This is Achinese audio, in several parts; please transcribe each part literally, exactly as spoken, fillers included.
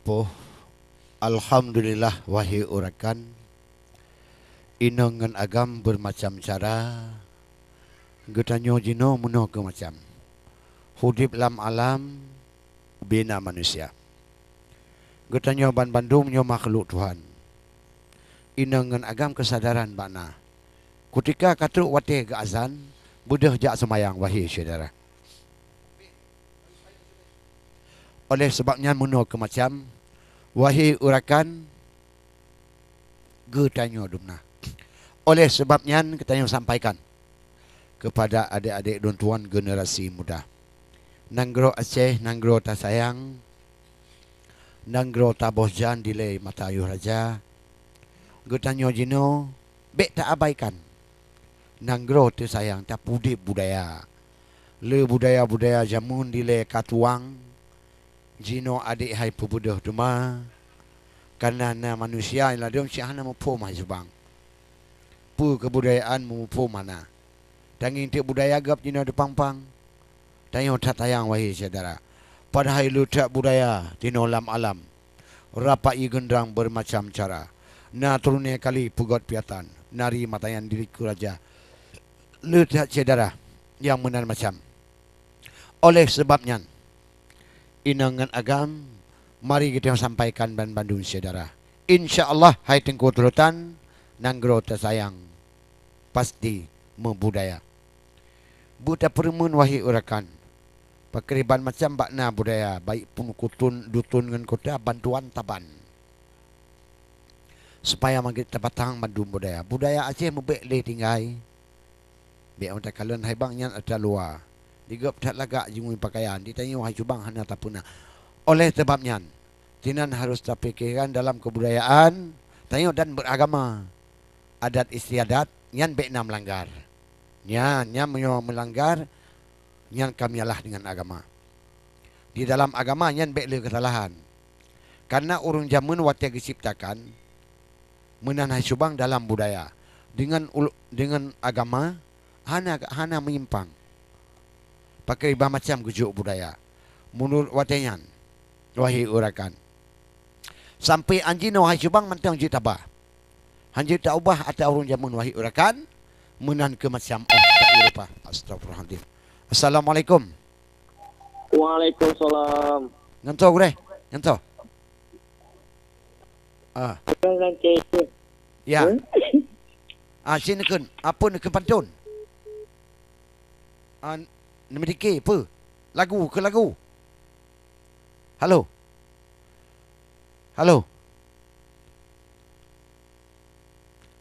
Poh, alhamdulillah, wahé urakan, inong ngon agam beureumacam cara, geutanyoe jinoe meunoe keu macam. Udeb lam alam, ubena manusia. Geutanyoe banmandum nyoe makhluk Tuhan. Inong ngon agam keusadaran bak na. Kutika ka trok watée geuazan, beudôh jak seumayang, wahé syedara. Oleh sabab nyan meunoe keu macam, wahé urakan, geutanyoe dumna. Oleh sabab nyan geutanyoe sampaikan keupada adék-adék lôn tuan generasi muda. Nanggroe Aceh, nanggroe tasayang, nanggroe taboh jan dilée mata ayuh raja, geutanyoe jinoe bék taabaikan. Nanggroe teusayang, tapeudeb budaya. Le budaya-budaya jameun dilée ka tuang, jinoe adék hai peubeudôh teuma, kareuna na manusia ladôm cit hana muphom hai subang. Peue keubudayaan muphom hana. Tangieng teuk budaya gab jinoe dipang-pang. Tanyoe that sayang, wahé syedara. Padahai le that budaya tinoe lam alam. Rapai geundrang beureumacam cara. Na turoné kali peugöt piatan, nari matayan diri keu raja. Le that syedara nyang meunan macam. Oleh sabab nyan, inong ngon agam, mari geutanyoe sampaikan banmandum syedara. Insya Allah, hai Teungku Tulutan, nanggroe teusayang pasti meubudaya. Beutapeureumeun, wahé urakan, pakriban macam bak na budaya, baik pun kutun, dusun ngon kota, bantuan taban. Supaya magét tapatang bandum budaya. Budaya Aceh meubék lé tinggai. Bék meutakaleuen hai bang nyan atra luwa. Digop that lagak jingui pakaian, di tanyoe hai subang hana tapeuna. Oleh sabab nyan, sinan harus tapikirkan dalam keubudayaan tanyoe dan beuragama. Adat istiadat nyan bék na meulanggar. Nyan, nyan meunyoe meulanggar, nyan ka meunyalah deungon agama. Di dalam agama nyan bék lé keusalahan. Kareuna ureuëng jameun watée geuciptakan, meunan hai subang dalam budaya, deungon ul-, deungon agama hana, hana meuimpang. Pakriban macam geujok budaya. Meunurot watée nyan, wahé urakan, sampoe anjinoe hai subang mantong jeuet taba. Hanjeuet taubah atra ureuëng jameun, wahé urakan, meunan keu macam óh ta Eropa. Astagfirullahaladzim. Assalamualaikum. Waalaikumsalam. Nyan toh, Gurée? Nyan toh? Ah. Bukan Rancé. Ya. Hmm? Ah, si neukheun, apa neukheun pantôn? Ah, neumidiki, apa? Lagu, keu lagu. Halo? Halo?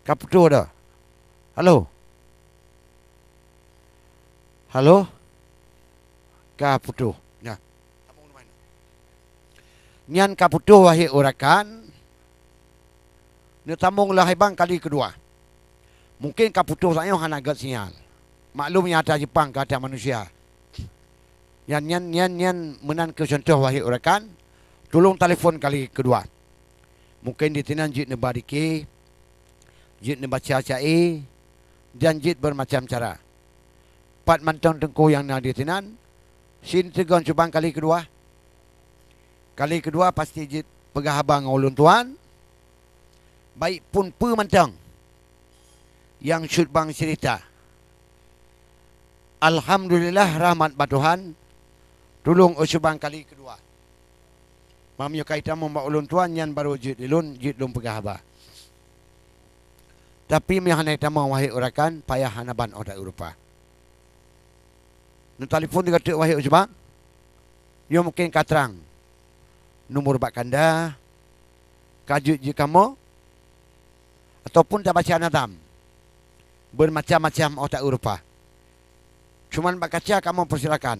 Ka putôh dah. Halo? Halo? Ka putôh. Nyan. Nyan ka putôh, wahé urakan. Neutamong lé hai bang kali keudua. Mungken ka putôh tanyoe hana gét sinyal. Maklum nyang atra Jepang ka atra manusia. Nyan, nyan, nyan, nyan meunan keu cuntoh, wahé urakan, tulông talephon kali keudua. Mungken ditinan jeuet neuba dike, jeuet neubaca caé, dan jeuet beureumacam cara. Pat mantong teungku nyang na ditinan, si neuteugon cubang kali keudua. Kali keudua pasti jeuet peugah haba ngon ulôn tuan, baik phon peue mantong nyang cut bang ceurita. Alhamdulillah, rahmat bak Tuhan, tulông ôh cubang kali keudua. Meunyoe ka jitamong bak ulôn tuan, nyan barô jeuet lôn, jeuet lôn peugah haba. Tapi meunyoe hana jitamong, wahé urakan, payah hana ban ôh ta Eropa. Neutelepon sigoe teuk, wahé ôh cubang. Nyoe mungken ka trang. Nomor bak kanda, ka jeuet jikamoe, ataupun tabaca nazam. Beureumacam-macam ôh ta Eropa. Cuman bak kaca kamoe peusilakan.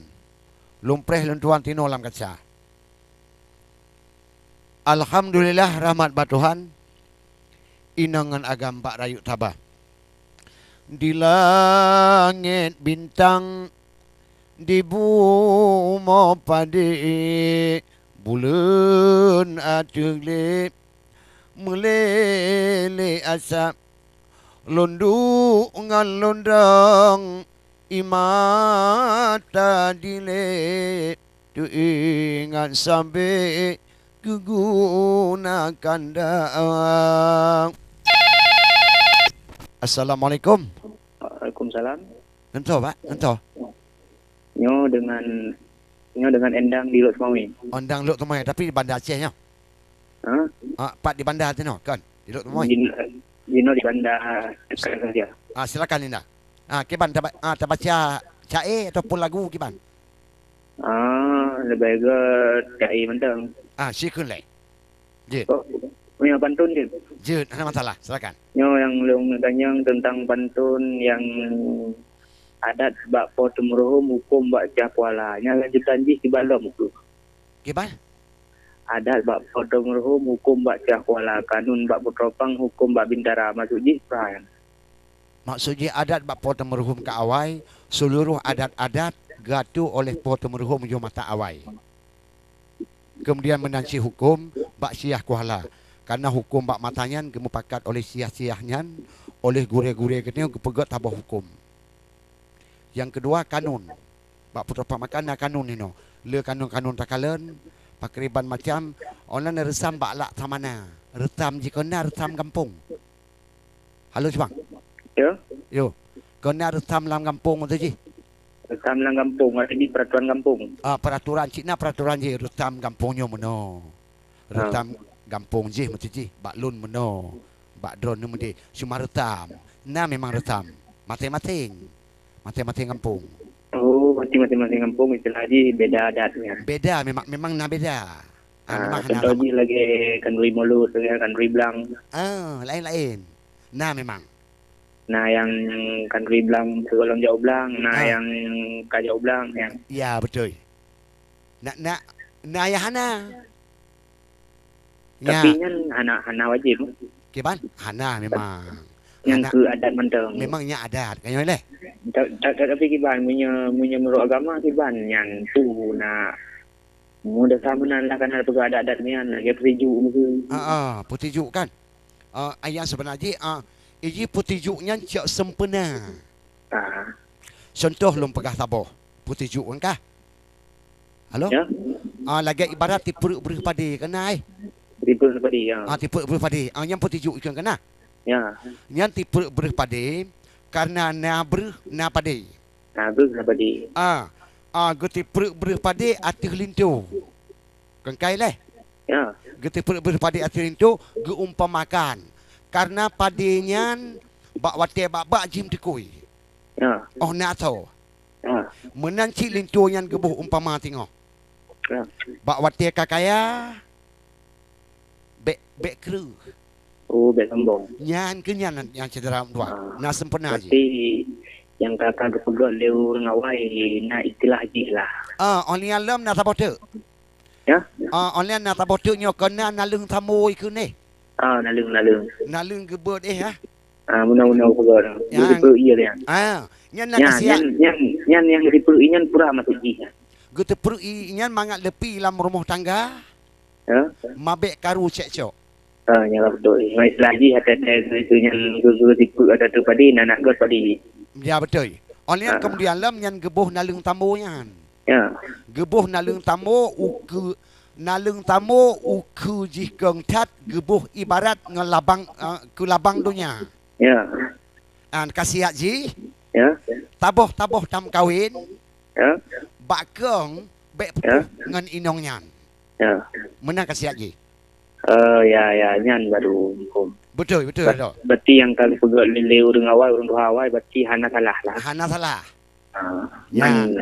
Lôn preh lôn tuan tinoe lam kaca. Alhamdulillah, rahmat bak Tuhan, inong ngon agam bak rayeuk taba. Di langét bintang, di bumoe padé, buleuen ateueh glé, meulélé asap, lôn duek ngon lôn dong, ié mata dilée, teuingat sabé Keuguna kandang. Assalamualaikum. Waalaikumsalam. Ngon soe, Pak? Ngon soe? Nyoe dengan, nyoe dengan Endang di Lhokseumawe. Endang Lhokseumawe, tapi di Banda Aceh nyoe? Ha? Ah, pat di Banda teunoe, kan? Di Lhokseumawe. Di, di nyoe di Banda Aceh. Ah, silakan, Endang. Ah, kiban taba-, ah, tabaca syair ataupun lagu kiban? Ah, leubeh gét syair mantong. Ah, sikheun lé. Jeuet. Oh, punya pantun jeuet. Jeuet, hana masalah, silakan. Nyoe nyang lôn tanyong teuntang pantun nyang adat bak Po Teuh Meuruhom, huköm bak Cah Kuala. Nyang lanjutan jih kiban lom keuh. Kiban? Adat bak Po Teuh Meuruhom, huköm bak Cah Kuala. Kanun bak Putroe Phang, huköm bak Bintara. Maksud jih peue nyan? Maksud jih adat bak Po Teuh Meuruhom ka awai, seuluruh adat-adat geuatoe oleh Po Teuh Meuruhom yoh masa awai. Keumudian meunan cit huköm bak Cah Kuala, kareuna huköm bak masa nyan geumupakat oleh syiah-syiah nyan, oleh gurée-gurée geutanyoe geupeugét saboh huköm. Nyang keudua kanun. Bak Putroe Phang maka na kanun inoe. Le kanun-kanun takalon, pakriban macam, oh na reusam bak Laksamana. Reusam jih keu na reusam gampông. Halo, Cubang. Ya. Yo. Keu na reusam lam gampông tu jih. Reusam lam gampông, artinya peraturan gampông. Ah, peraturan cit na peraturan jih reusam gampông nyoe meunoe. Ah. Reusam gampông jih meusti jih, bak lôn meunoe, bak droeneuh meudeh. Cuma reusam. Na memang reusam. Maséng-maséng. Maséng-maséng gampông. Oh, berarti maséng-maséng gampông istilah jih beda adat nyan. Beda memang, memang na beda. Ah, ah, memang na contoh sama. Jih lagée khanduri mulod, lagée khanduri blang. Ah, laén-laén. Na memang. Na nyang khanduri blang sigohlom jak u blang, na, ah, nyang ka jak u blang, nyan. Ya, beutôi. Na, na, na nyang hana. Tapi ya. Nyan hana, hana wajéb. Kiban? Hana memang. Nyan hana. Keu adat mantong. Memang nyan adat, kan nyoe leh? Ta-, ta-, ta-, tapi kiban, meunyoe, meunyoe meunurot agama kiban, nyan tu na, meunyoe desya meunan lah kan hana peugah adat-adat nyan, lagée peusijuek meusu. Ah, ah, peusijuek kan? Ah, nyang seubeuna jih, ah, iji peusijuek nyan cok sempurna. Ah. Contoh lôn peugah saboh, peusijuek kan kah? Halo? Ya. Ah, lagée ibarat tipeureuek breuh padé, kan na, eh? Tipeureuek breuh padé, ya. Ah, tipeureuek breuh padé. Ah, nyan peusijuek ikon, kan na? Ya. Nyan tipeureuek breuh padé, kareuna na breuh, na padé. Na breuh, na padé. Ah, ah, geutipeureuek breuh padé ateueh linto. Kon kai leh? Ya. Geutipeureuek breuh padé ateueh linto, geuumpamakan. Kareuna padé nyan bak watée bak-bak jih meuteukui. Ya. Oh, na asoe. Ha. Meunan cit linto nyan geuboh umpama singoh. Ha. Bak watée ka kaya, bék, bék kreueh. Oh, bék sombong. Nyan keuh nyan nyang syedara meutuah. Ha. Na sempurna jih. Berarti nyang ka, ka geupeugét lé ureuëng awai na istilah jih lah. Ah, oh lheueh nyan lom na saboh teuk. Ya? Ah, oh lheueh nyan na saboh teuk nyoe kon na naleueng samo ikeu neh. Ah, naleueng, naleueng. Naleueng geubeuet eh, ah. Ah, meunoe-meunoe peugah. Ya. Geuteupeue ié nyan. Ah, nyan na kasihan. Nyan, nyan, nyan nyang geuteupeue ié nyan peue maksud jih nyan. Geuteupeue ié nyan mangat leupie lam rumoh tangga. Ya. Mabék karu cekcok. Ah, nyan lah beutôi. Ngon istilah jih, hati-hati geuteupeue nyan, geuteupeue ada tu padé, na nak gét padé. Ya, beutôi. Oh lheueh nyan keumudian lom nyan geuboh naleueng samo nyan. Ya. Geuboh naleueng samo ukeue, naleueng samo ukeue jih keu that geuboh ibarat ngon labang, eh, keu labang donya. Ya. An kasiat jih. Ya. Taboh-taboh tameukawen. Ya. Bak kong bék peutoh ngon inong nyan. Ya. Meunan kasiat jih. Oh, ya, ya, nyan baru hukum. Beutôi, beutôi. Berarti nyang ka geupeugét lé ureuëng awai, ureuëng tuha awai, berarti hana salah lah. Hana salah. Ah, ya. Nyang,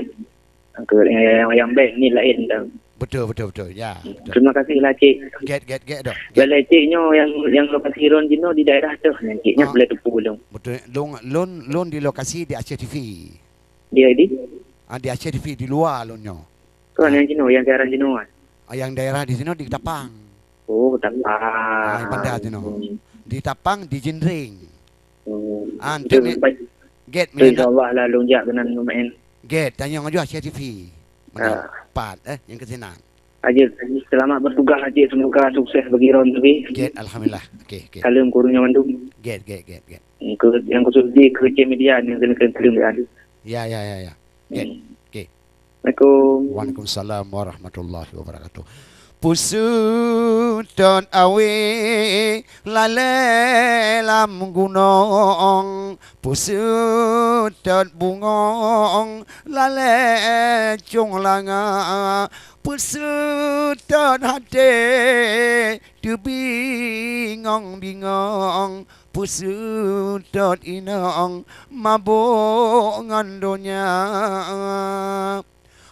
nyang, nyang beh ni laén dah. Beutôi, beutôi, beutôi. Ya, beutôi. Terima kasih lah, Cik. Gét, gét, gét dah. Gét. Balai Cik nyoe nyang, nyang lokasi droen jinoe di daerah tu, Cik. Nyoe boleh teupeu lôn. Beutôi. Lôn, lôn, lôn di lokasi di Aceh T V. Di, di? Ah, di Aceh T V, di luwa lôn nyoe. Kon nyang jinoe, nyang daerah jinoe kan? Ah, nyang daerah di sinoe di Tapang. Oh, Tapang. Ah, Banda jinoe. Di Tapang, di Jinring. Hmm. Ah, tu enteuk ni, insya Allah lah lôn jak keunan meumaén. Gét, tanyong aja Aceh T V. Meunan. Ah. Pat, eh, nyang keusinan. Aja, selamat bertugas, Cik. Semoga sukses bagi droen teubi. Gét, alhamdulillah. Okey, okey. Salam keu ureuëng nyoe mandum. Gét, gét, gét, gét. Keu, nyang khusus di keu Cik Media ni, kena kena terima kasih. Ya, ya, ya, ya. Gét. Hmm. Okey. Assalamualaikum. Waalaikumsalam warahmatullahi wabarakatuh. Peuseutôt awé lalée lam gunong, peuseutôt bungong lalée cong langa, peuseutôt até teubingong-bingong, peuseutôt inong mabök ngon donya.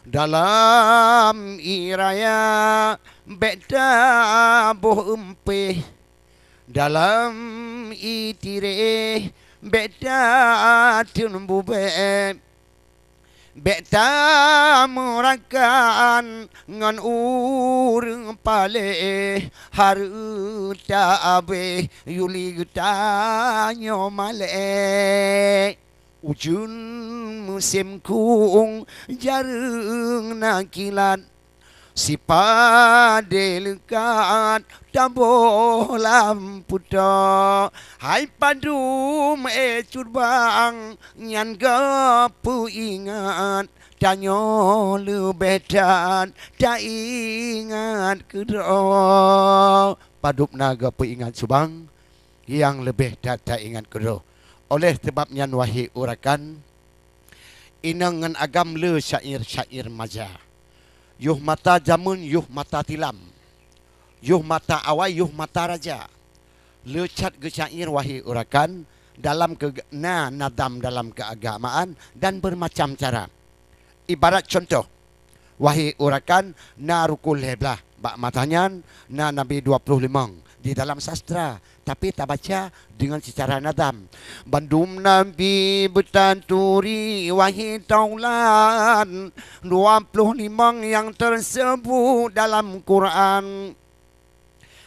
Dalam ié raya bék taboh eumpéh, dalam ié tiréh bék tateun bubée, bék tameurakan ngon ureuëng paléh, hareuta abéh yue lé geutanyoe malée. Ujeuen musém khueng jareueng na kilat, sipadé leukat taboh lam peutoe. Hai padum éh cut bang nyan geupeuingat, tanyoe leubeh that taingat keudroe. Padub na geupeuingat subang nyang leubeh that taingat keudroe. Oleh sabab nyan, wahé urakan, inong ngon agam le syair-syair maja. Yoh mata jameun, yoh mata tilam, yoh mata awai, yoh mata raja. Le chat geusyair, wahé urakan, dalam keu-, na nadam dalam keagamaan dan bermacam cara. Ibarat contoh, wahé urakan, na rukun lhée blaih. Bak masa nyan na nabi dua ploh limong di dalam sastra, tapi tabaca deungon seucara nadam. Bandum nabi beutaturi, wahé taulan, dua ploh limong nyang teuseubut dalam Quran.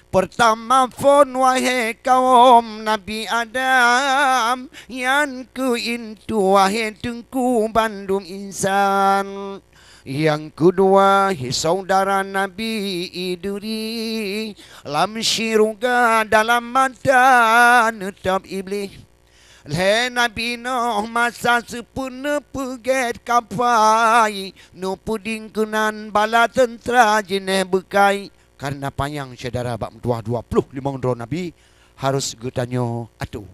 Peurtama phon, wahé kawöm Nabi Adam, nyan keuh intu, wahé teungku bandum insan. Nyang keudua, hi syedara Nabi Idris, lam syeuruga dalam mata neutôb Iblih. Lhée Nabi Nuh masa seupôt neupeugét kapai, neupeuding keunan bala teuntra jinéh beukai. Kareuna panyang syedara bak meutuwah dua ploh limong droe nabi harôh geutanyoe atô.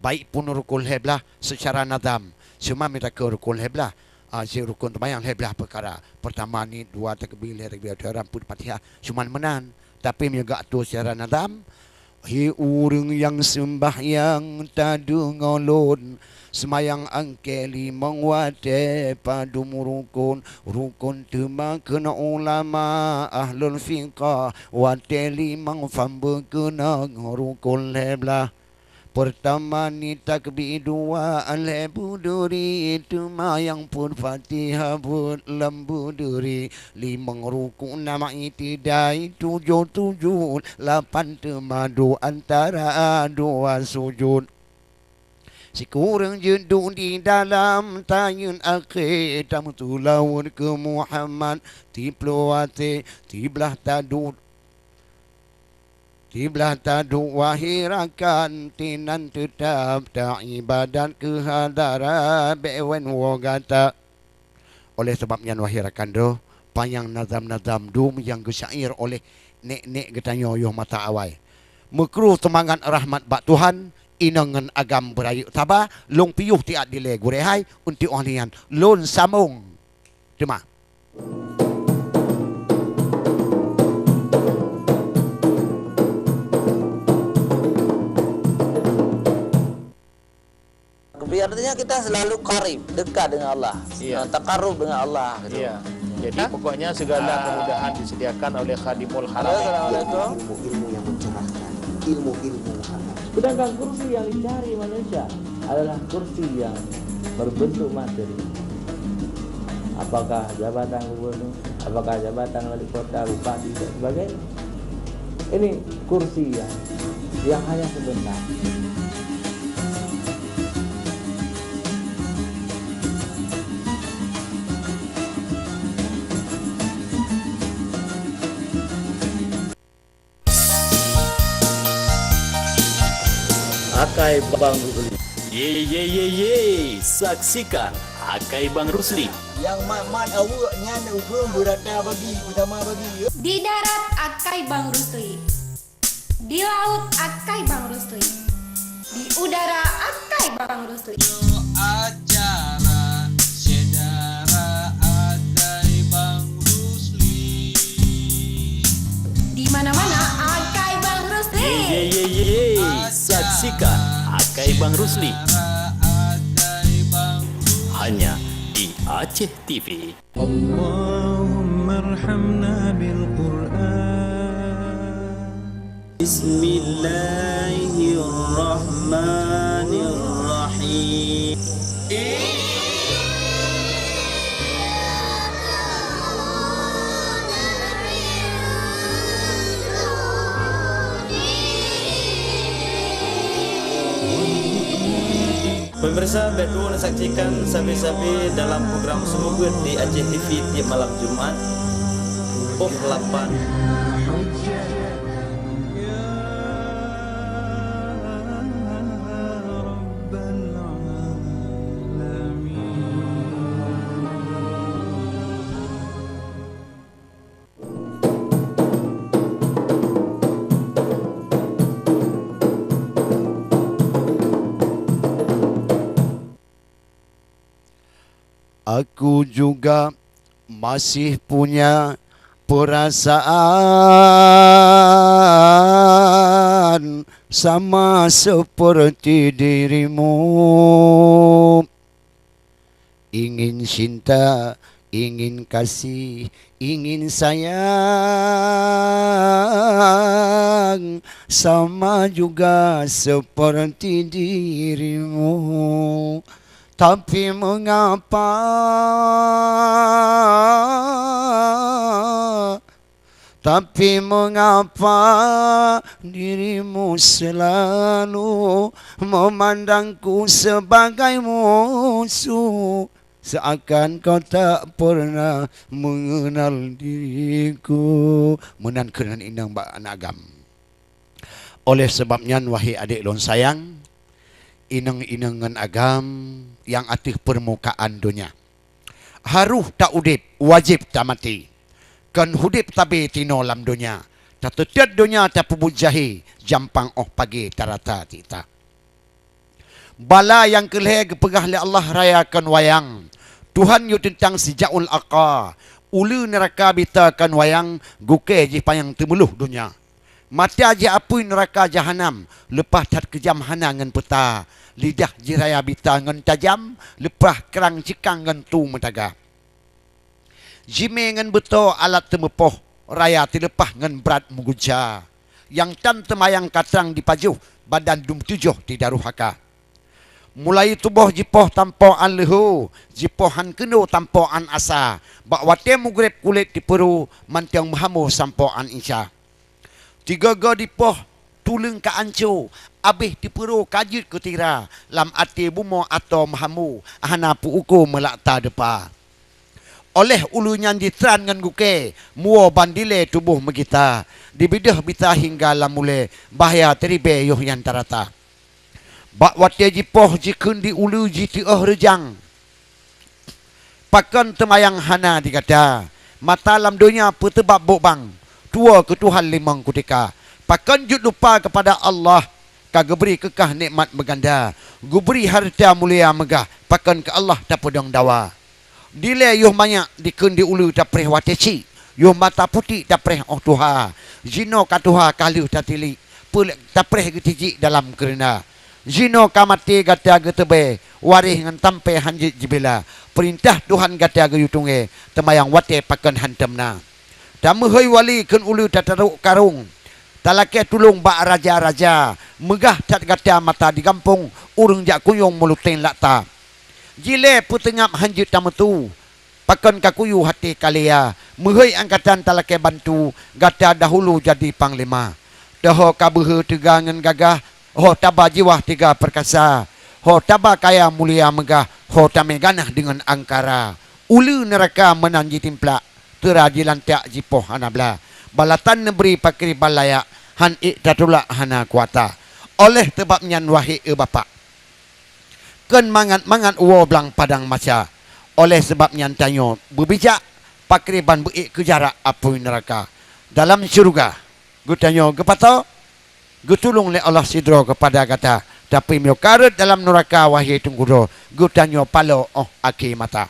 Baik pun rukun lhée blaih seucara nadam, seuma mita keu rukun lhée blaih, a, si rukun teumayang lhée blaih peukara. Peurtama niet, dua takbir, lhée takbiratul ihram, peuet Fatihah, cuman meunan. Tapi meunyoe geuatô seucara nadam, He ureuëng nyang seumbahyang tadeungoe lôn, seumayang angkée limong watée padum rukon, rukon teuma keunoe ulama ahlul fiqah, watée limong pham beukeunong rukon lhée blaih. Peurtama niet takbir, dua lhée beuduri, teuma nyang phon Fatihah buet lom beuduri. Limong rukon, nam iktidai, tujoh sujud, lapan teuma duek antara dua sujud. Sikureueng jeuet duek di dalam, tanyeun akhé tameuseulaweuet keu Muhammad, siploh watée, siblaih taduek, siblaih taduek wahé rakan, sinan teutab taibadat keu hadarat, bék wen woe gata. Oleh sabab nyan, wahé rakan droe, panyang nazam-nazam dum nyang geusyair oleh nék-nék geutanyoe yoh masa awai. Meukruh seumangat rahmat bak Tuhan, inong ngon agam beurayeuk saba, lôn piôh siat dilée gurée hai, untuk óh lheueh nyan lôn sambông teuma. Tapi artinya kita selalu qarib, dekat dengan Allah. Iya. Ha, taqarrub dengan Allah gitu. Iya. Jadi, hah? Pokoknya segala kemudahan disediakan oleh Khadimul Haramain. Halo, assalamualaikum. Ilmu-ilmu yang mencerahkan, ilmu-ilmu agama. Sedangkan kursi yang dicari manusia adalah kursi yang berbentuk materi. Apakah jabatan gubernur, apakah jabatan wali kota, bupati, dan sebagainya. Ini kursi yang, yang hanya sebentar. Akai Bang Duduli. Ye, ye, ye, ye! Saksikan Akai Bang Rusli. Nyang mat-mat aweuek nyan ukeue beurata bagi, beutama bagi. Di darat akai Bang Rusli. Di laut akai Bang Rusli. Di udara akai Bang Rusli. Acara syedara akai Bang Rusli. Di mana-mana akai Bang Rusli. Ye, ye, ye, ye. Saksikan akai Bang Rusli. Hanya di Aceh T V. اللهم ارحمنا بالقرآن. بسم الله الرحمن الرحيم. Pemirsa, bèk tuwoe neusaksikan sabe-sabe dalam program Seumeubeuet di Aceh T V tiep malam Jumat, poh lapan. Aku juga masih punya perasaan sama seperti dirimu. Ingin cinta, ingin kasih, ingin sayang, sama juga seperti dirimu. Tapi mengapa Tapi mengapa dirimu selalu memandangku sebagai musuh, seakan kau tak pernah mengenal diriku. Meunan keunan inong bak aneuk agam. Oleh sebab nyan, wahai adék lôn sayang, inong-inong ngon agam nyang ateueh peurmukaan donya. Harôh ta udeb, wajéb ta maté. Kon udeb sabe tinoe lam donya, tateuteuet donya tapeubuet jahé, jampang óh pagé tarata tita. Bala nyang keulhèe geupeugah lé Allah raya kon wayang. Tuhan yue teuntang sijaul aqa. Uleue neuraka bita kon wayang, gukée jih panyang teumeulôh donya. Mata jih apui neuraka jahanam, leupah that keujam hana ngon peuta. Lidah jih raya bita ngon tajam, leupah krang cikang ngon tu meutaga. Jimé ngon beutoe alat teumeupoh, raya teuleupah ngon brat meugunca. Nyang tan teumayang ka trang dipajoh, badan dum tujoh tidaruhaka. Mulai tuboh jipoh tampo án leuho, jipoh án keunoe tampo án asa. Bak watée mugreb kulét tipeuro, mantong meuhamo sampoe án isya. Tiga-ga dipoh tuleueng ka anco, abéh tipeuro ka jeuet keu tira, lam até bumoe atoe meuhamo, hana peu-uko meulakta deupa. Óh lheueh uleue nyan jitran ngon gukée, muwoe ban dilée tuboh meugita, dibideuh bita hingga lam ulée, bahya teuribée yoh nyan tarata. Bak watée jipoh jikheun di uleue jiteuôh reujang. Pakon teumayang hana di gata, mata lam donya peuteubab bôk bang, tuwoe keu Tuhan limong kutika. Pakon jeuet lupa keupada Allah, ka geubri keu kah nikmat meuganda, geubri hareuta mulia meugah, pakon keu Allah tapeudong dawa. Dilée yoh manyak dikheun di uleue tapreh watée cik, yoh mata putéh tapreh óh tuha. Jinoe ka tuha ka lheueh tatilik, peuleuek tapreh geutijik dalam keureuna. Jinoe ka maté gata geuteubée, waréh ngon tampée hán jeuet jibila. Peurintah Tuhan gata geuyue tunggée, teumayang watée pakon hántom na. Tameuhôi wali kheun uleue tatarok karông, talakée tulông bak raja-raja, meugah that gata mata di gampông, ureuëng jak kuyong meuluteng lakta. Jilée peuteungab hán jeuet tameutu, pakon ka kuyue até kaléya, meuhôi angkatan talakée bantu, gata dahulu jadi panglima. Teuho ka beuhe teuga ngon gagah, ho taba jiwah teuga peurkasa, ho taba kaya mulia meugah, ho tamé ganah deungon angkara. Uleue neuraka meunan jitimplak, teura jilantak jipoh hana blah. Balatan neubri pakri balayak, hán ék tatulak hana kuasa. Óh lheueh teubab nyan wahé e bapak, kon mangat-mangat woe blang padang masa. Oleh sabab nyan tanyoe beubijak pakriban beuék keu jarak apui neuraka. Dalam syeuruga geutanyoe geupasoe, geutulông lé Allah sidroe keupada gata, tapi meunyoe ka rhot dalam neuraka, wahé Teungku droe, geutanyoe paloe óh akhé masa.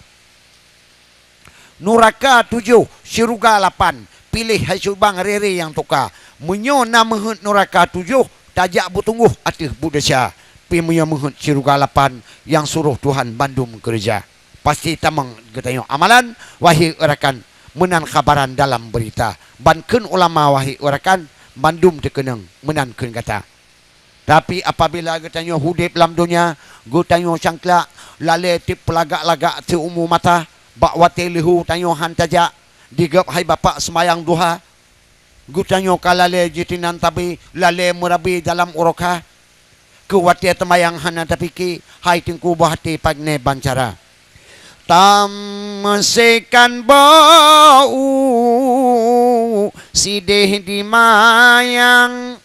Neuraka tujoh, syeuruga lapan, piléh hai subang rere nyang tuka. Meunyoe na meuheuet neuraka tujoh, tajak beutunggôh ateueh buet desya. Pi meunyoe meuheuet syeuruga lapan, nyang suroh Tuhan bandum keureuja. Pasti tamong geutanyoe amalan, wahé rakan, meunan khabaran dalam beurita. Ban kheun ulama, wahé rakan, bandum teukeunong, meunan kheun gata. Tapi apabila geutanyoe udeb lam donya, geutanyoe cangklak, lalée tieb peulagak-lagak siumu mata, bak watée leuhô tanyoe han tajak, digop hai bapak seumayang duha, geutanyoe ka lalée jitinan tabi, lalée meurabi dalam uroe kha. Keu watée teumayang hana tapike, hai Teungku boh até, pagne ban cara. Tameusekan bau sideh di mayang,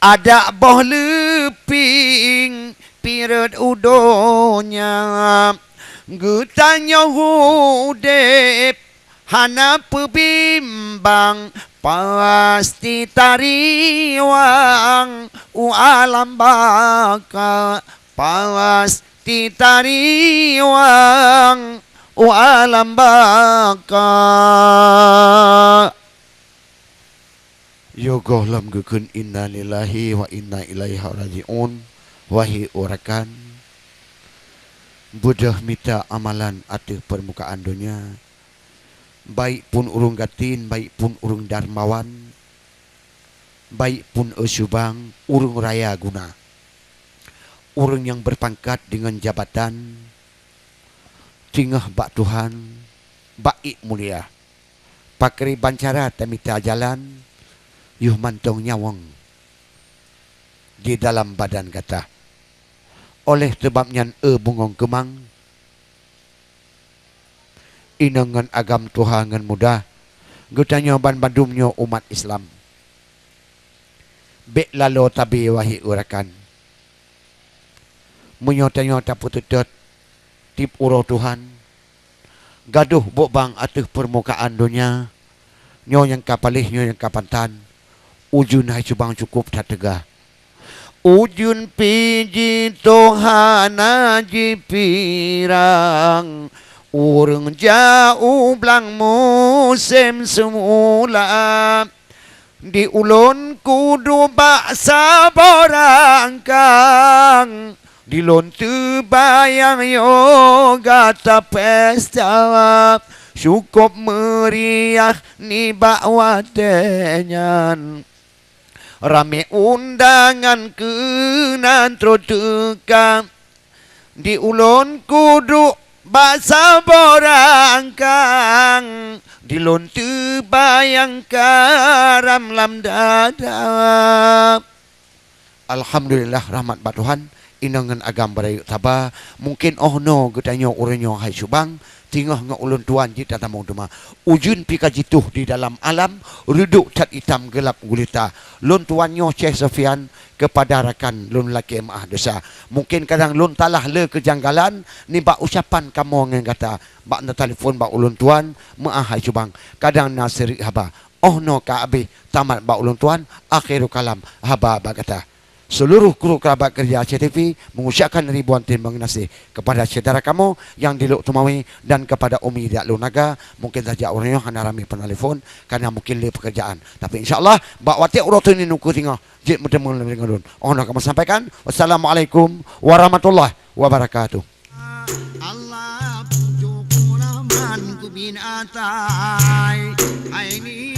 adak boh leuping pirot u donya. Geutanyoe udeb hana peubimbang, pasti tariwang u alam baka, pasti tariwang u alam baka. Yoh goh lom geukheun innalillahi wa inna ilaihi raji'un, wahé rakan, beudôh mita amalan ateueh peurmukaan donya, baik pun ureuëng gasien, baik pun ureuëng darmawan, baik pun subang, ureuëng raya guna, ureuëng nyang beurpangkat deungon jabatan, teungoh bak Tuhan, bak ié mulia. Pakriban cara tamita jalan, yoh mantong nyawöng di dalam badan gata. Oleh sabab nyan, eu bungöng keumang, inong ngon agam, tuha ngon muda, geutanyoe banmandum nyoe umat Islam, bék laloe tabi, wahé rakan. Meunyoe tanyoe tapeuteutot tieb uroe Tuhan, gadôh bôk bang ateueh peurmukaan donya, nyoe nyang ka paléh, nyoe nyang ka pantan, ujeuen hai subang cukôp that teuga. Ujeuen pih jitoe hana jipirang, ureuëng jak u blang musém seumula. Di ulôn kuduek bak saboh rangkang, di lôn teubayang yoh gata pesta, cukôp meuriah nibak watée nyan. Ramé undangan keunan trok teuka. Di ulôn kuduek bak saboh rangkang, di lôn teubayang karam lam dada. Alhamdulillah, rahmat bak Tuhan, inong ngon agam beurayeuk saba. Mungken óh noe geutanyoe ureuëng nyoe hai subang, teungoh ngon ulôn tuan jeuet tatamong teuma. Ujeuen pih ka jituh di dalam alam, reudôk that itam geulap gulita. Lôn tuan nyoe Syekh Sofyan, keupada rakan lôn lakée meuáh desya. Mungken kadang lôn salah le keujanggalan nibak ucapan kamoe ngon gata. Bak neutelepon bak ulôn tuan, meuáh hai subang. Kadang na seurik haba. Óh noe ka abéh tamat bak ulôn tuan, akhirul kalam, haba bak gata. Seluruh kru kerabat kerja C T V mengucapkan ribuan terima kasih kepada syedara kamoe nyang di Lhokseumawe dan kepada Umi di Alue Naga. Mungken saja ureuëng nyoe hana ramé peunelepon karena mungken le pekerjaan. Tapi insya Allah, bak watée uroe Senin ukeue singoh jeuet meuteumé lom deungon lôn. Óh noe kamoe sampaikan. Wassalamualaikum warahmatullahi wabarakatuh. Allah pujoe Rahman ku bin atai. Hai ni